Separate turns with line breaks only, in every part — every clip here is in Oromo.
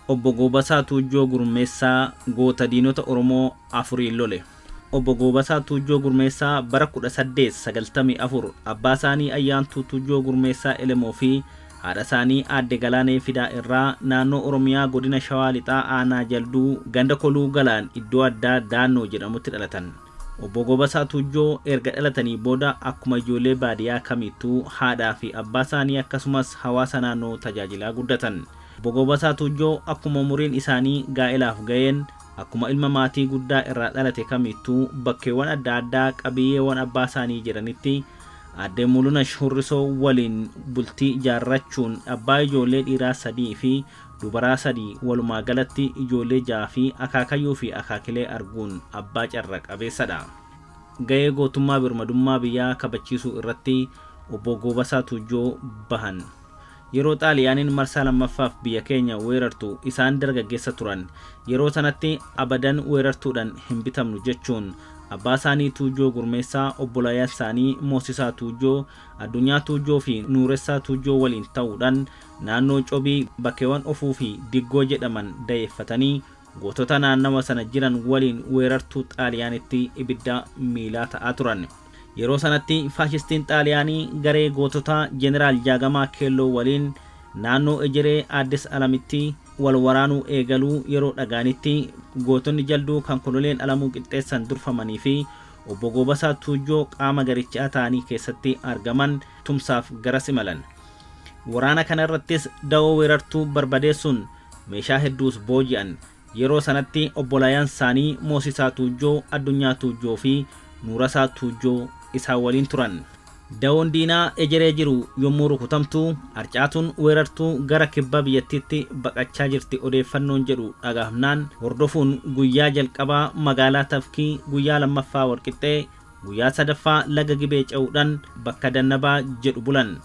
Obbo Goobasaa Tuujjoo Gurmeessaa goota diinota Oromoo afuriin lole. Obbo Goobasaa Tuujjoo Gurmeessaa bara 1894 abbaa isaanii Ayyaantuu Tuujjoo Gurmeessaa Elemoo fi haadha isaanii Aadde Galaanee Fidaa irraa naannoo Oromiyaa godina Shawaa Lixaa Aanaa Jalduu ganda Koluu Galaan iddoo addaa Daannoo jedhamutti dhalatan. Obbo Goobasaa Tuujjoo erga dhalatanii booda akkuma ijoollee baadiyaa kamiittuu haadhaa fi abbaa isaanii akkasumas hawaasa naannoo tajaajilaa guddatan. Obbo Goobasaa Tuujjoo akkuma umuriin isaanii gaa'elaaf ga'een akkuma ilma maatii guddaa irraa dhalate kamiittuu bakkeewwan adda addaa qabiyyeewwan abbaa isaanii jiranitti Aadde Mulunash Hurrisoo waliin bultii ijaarrachuun abbaa ijoollee dhiiraa 3 fi dubaraa 3 walumaa galatti ijoollee 6 fi akaakayyuu fi akaakilee arguun abbaa carra qabeessadha. Gahee gootummaa birmadummaa biyyaa kabachiisuu irratti Obbo Goobasaa Tuujjoo bahan. Yeroo Xaaliyaaniin marsaa lammaffaaf biyya keenya weerartu isaan dargaggeessa turan. Yeroo sanatti abadan weerartuudhan hin bitamnu jechuun abbaasaanii Tuujjoo Gurmeessaa, obbolaayansaanii Moosisaa Tuujjoo, Addunyaa Tuujjoo fi Nuuressaa Tuujjoo waliin ta'uudhan naannoo Cobii bakkeewan Ofuu fi Diggoo jedhaman dayeeffatanii gootota naannawa sana jiran waliin weerartuu Xaaliyaanitti ibidda miilaa ta'aa turan. Yeroo sanatti faashistiin Xaaliyaanii garee goototaa Jeneraal Jaagamaa Keelloo waliin naannoo Ejeree Aaddis Alamitti wal waraanuu eegaluu yeroo dhaga'anitti gootonni Jalduu kan Koloneel Alamuu Qixxeessan durfamanii fi Obbo Goobasaa Tuujjoo qaama garichaa ta'anii keessatti argaman tumsaaf garas imalan. Waraana kana irrattis dawoo weerartuu barbadeessuun meeshaa hedduus booji'an. Yeroo sanatti obbolaayan saanii Moosisaa Tuujjoo, Addunyaa Tuujjoo fi Nuurasaa Tuujjoo isaan waliin turan. Dawoon diinaa Ejeree jiru yommuu rukutamtu, arcaatuun weerartuu gara kibba biyyattiitti baqachaa jirti odeeffannoon jedhu dhagahmnaan hordofuun guyyaa jalqabaa magaalaa Tafkii, guyyaa lammaffaa Walqixxee, guyyaa sadaffaa laga Gibee ce'uudhan bakka Dannabaa jedhu bulan.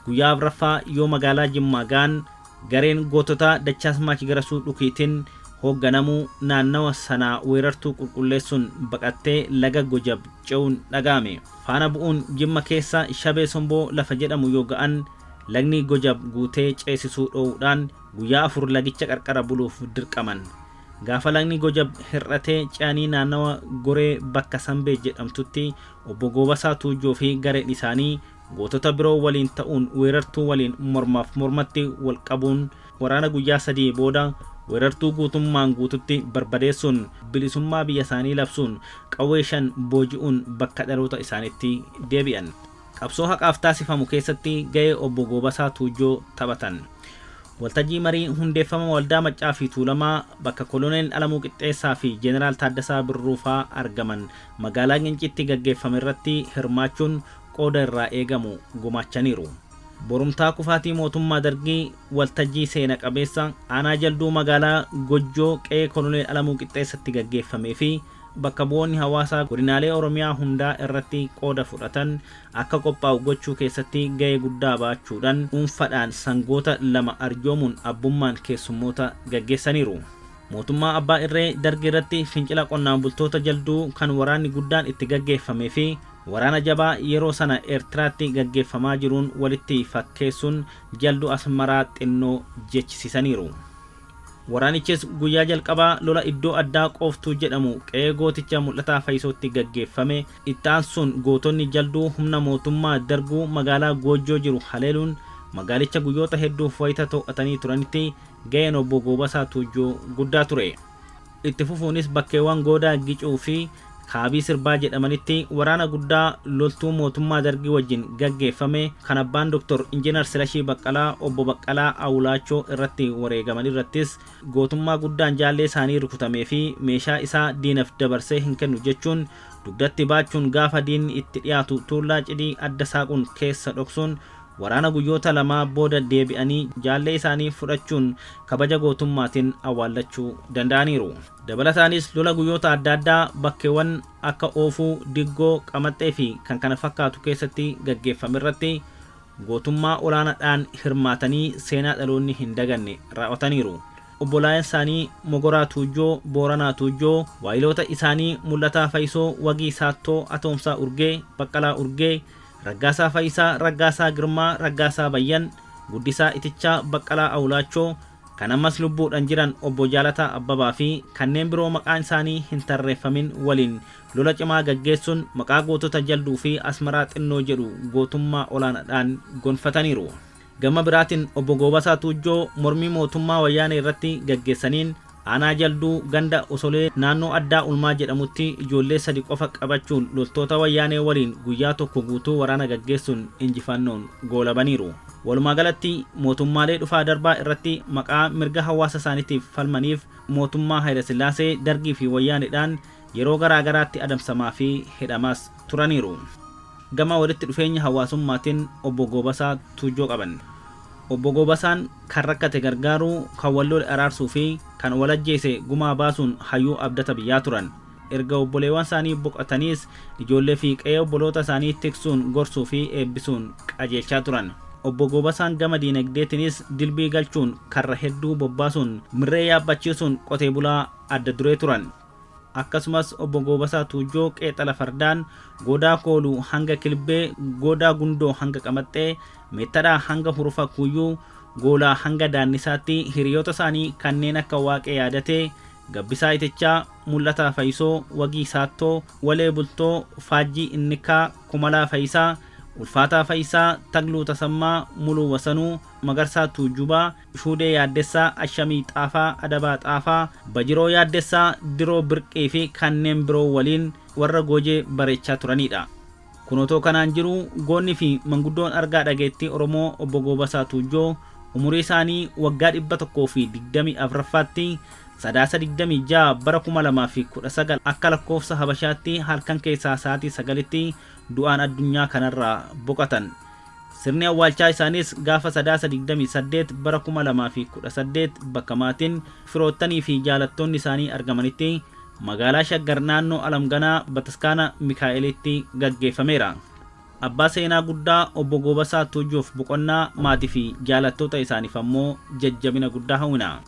Guyyaa afraffaa yoo magaalaa Jimmaa ga'an gareen goototaa Dachaasmaach Garasuu Dhukiitiin hoogganamu naannawa sanaa weerartuu qulqulleessuun baqattee laga Gojab ce'uun dhaga'ame. Faana bu'uun Jimma keessa Shabee Somboo lafa jedhamu yoo ga'an lagni Gojab guutee ceesisuu dhoowwudhaan guyyaa 4 lagicha qarqara buluuf dirqaman. Gaafa lagni Gojab hir'atee ce'anii naannawa Goree bakka Sambee jedhamtutti Obbo Goobasaa Tuujjoo fi gareen isaanii gootota biroo waliin ta'uun weerartuu waliin mormaaf mormatti wal qabuun waraana guyyaa sadii booda weerartuu guutummaan guututti barbadeessuun bilisummaa biyyasaanii labsuun qawwee 5 booji'uun bakka dhaloota isaanitti deebi'an. Qabsoo haqaaf taasifamu keessatti gahee Obbo Goobasaa Tuujjoo taphatan. Waltajjii marii hundeeffama Waldaa Maccaa fi Tuulamaa bakka Koloneel Alamuu Qixxeessaa fi Jeneraal Taaddasaa Birruufaa argaman magaalaa Ginciitti gaggeeffamerratti hirmaachuun qooda irraa eegamu gumaachaniiru. Borumtaa kufaatii mootummaa Dargii waltajjii seena qabeessa Aanaa Jalduu magaalaa Gojjoo qe'ee Koloneel Alamuu Qixxeessatti gaggeeffamee fi bakka bu'oonni hawaasaa godinaalee Oromiyaa hundaa irratti qooda fudhatan akka qophaa'u gochuu keessatti gahee guddaa ba'achuudhan dhuunfadhaan sangoota 2 arjoomuun abbummaan keessummoota gaggeessaniiru. Mootummaa abbaa irree Dargii irratti fincila qonnaan bultoota Jalduu kan waraanni guddaan itti gaggeeffamee fi waraana jabaa yeroo sana Eertiraatti gaggeeffamaa jiruun walitti fakkeessuun Jaldu Asmaraa xinnoo jechisiisaniiru. Waraanichis guyyaa jalqabaa lola iddoo addaa Qooftuu jedhamu qe'ee gooticha Mul'ataa Fayisootti gaggeeffame itti aansuun gootonni Jalduu humna mootummaa Darguu magaalaa Goojjoo jiru haleeluun magaalicha guyyoota hedduuf wayita too'atanii turanitti gaheen Obbo Goobasaa Tuujjoo guddaa ture. Itti fufuunis bakkeewwan Goodaa Gicuu fi Kaabii Sirbaa jedhamanitti waraana guddaa loltuu mootummaa Dargii wajjin gaggeeffame kan abbaan Doktor Injinar Silashii Baqqalaa Obbo Baqqalaa Awulaachoo irratti wareegamanirrattis gootummaa guddaan jaallee isaanii rukutamee fi meeshaa isaa diinaf dabarsee hin kennu jechuun dugdatti baachuun gaafa diinni itti dhiyaatu tuullaa cidii adda saaquun keessa dhoksuun Waraana guyyoota lamaa booda deebi'anii jaallee isaanii fudhachuun kabaja gootummaatiin awwaallachuu danda'aniiru. Dabalataanis lola guyyoota adda addaa bakkeewwan akka Oofuu, Diggoo, Qamaxxee fi kan kana fakkaatu keessatti gaggeeffamerratti gootummaa olaanadhaan hirmaatanii seenaa dhaloonni hin daganne raaw'ataniiru. obbolaayan isaanii Mogoraa Tuujjoo, Booranaa Tuujjoo, waayiloota isaanii Mul'ataa Fayyisoo, Wagii Saattoo, Atoomsaa Urgee, Baqqalaa Urgee, Raggaasaa Fayyisaa, Raggaasaa Girmaa, Raggaasaa Bayyan, Guddisaa Itichaa, Baqqalaa Awulaachoo, kan ammas lubbuudhaan jiran obbo Jaalataa Abbabaa fi kanneen biroo maqaan isaanii hin tarreeffamin waliin lola cimaa gaggeessuun maqaa gootota Jalduu fi Asmaraa Xinnoo jedhu gootummaa olaanaadhaan gonfataniiru. Gama biraatiin obbo Goobasaa Tuujjoo mormii mootummaa wayyaanee irratti gaggeessaniin aanaa Jalduu ganda Osolee naannoo addaa Ulmaa jedhamutti ijoollee sadi qofa qabachuun loltoota wayyaanee waliin guyyaa tokko guutuu waraana gaggeessuun injifannoon goolabaniiru. Walumaa galatti mootummaalee dhufaa darbaa irratti maqaa mirga hawaasa isaaniitiif falmaniif mootummaa Hayilasillaasee, Dargii fi Wayyaaneedhaan yeroo garaa garaatti adamsamaa fi hidhamaas turaniiru. Gama walitti dhufeenya hawaasummaatiin obbo Goobasaa Tuujjoo qaban. Obbo Goobasaan kan rakkate gargaaruu, kan wal lole araarsuu fi kan wal ajjeese gumaa baasuun hayyuu abdata biyyaa turan. Erga obboleewwan isaanii boqotaniis ijoollee fi qe'ee obboloota isaanii tiksuun, gorsuu fi eebbisuun qajeelchaa turan. Obbo Goobasaan gama diinagdeetiinis dilbii galchuun karra hedduu bobbaasuun mirree yaabbachiisuun qotee bulaa adda duree turan. Akkasumas obbo Goobasaa Tuujjoo qeexala fardaan goodaa kooluu hanga kilbee, goodaa gundoo hanga qamaxxee, meettadhaa hanga hurufa kuyyuu, goolaa hanga daannisaatti hiriyoota isaanii kanneen akka Waaqee Yaadatee, Gabbisaa Itichaa, Mul'ataa Fayyisoo, Wagii Saattoo, Walee Bultoo, Faajjii Innikaa, Kumalaa Fayyisaa, Ulfaataa Fayyisaa, Tagluu Tasammaa, Muluu Wasanuu, Magarsaa Tuujjubaa, Shuudee Yaaddessaa, Ashamii Xaafaa, Adabaa Xaafaa, Bajiroo Yaaddessaa, Diroo Birqii fi kanneen biroo waliin warra goojee bareechaa turanidha. Kun otoo kanaan jiru goonni fi manguddoon argaa dhageettii Oromoo obbo Goobasaa Tuujjoo umurii isaanii waggaa 124ffaatti Sadaasa 26 bara 2019 akka lakkoofsa Habashaatti halkan keessaa sa'aatii 9tti du'aan addunyaa kanarraa boqotan. Sirni awwaalchaa isaaniis gaafa Sadaasa 28 bara 2018 bakka maatiin, firoottanii fi jaalattoonni isaanii argamanitti magaalaa Shaggar naannoo Alamganaa Bataskaana Mikaa'elitti gaggeeffameera. Abbaa seenaa guddaa obbo Goobasaa Tuujjoof boqonnaa, maatii fi jaalattoota isaaniif ammoo jajjabina guddaa hawwina.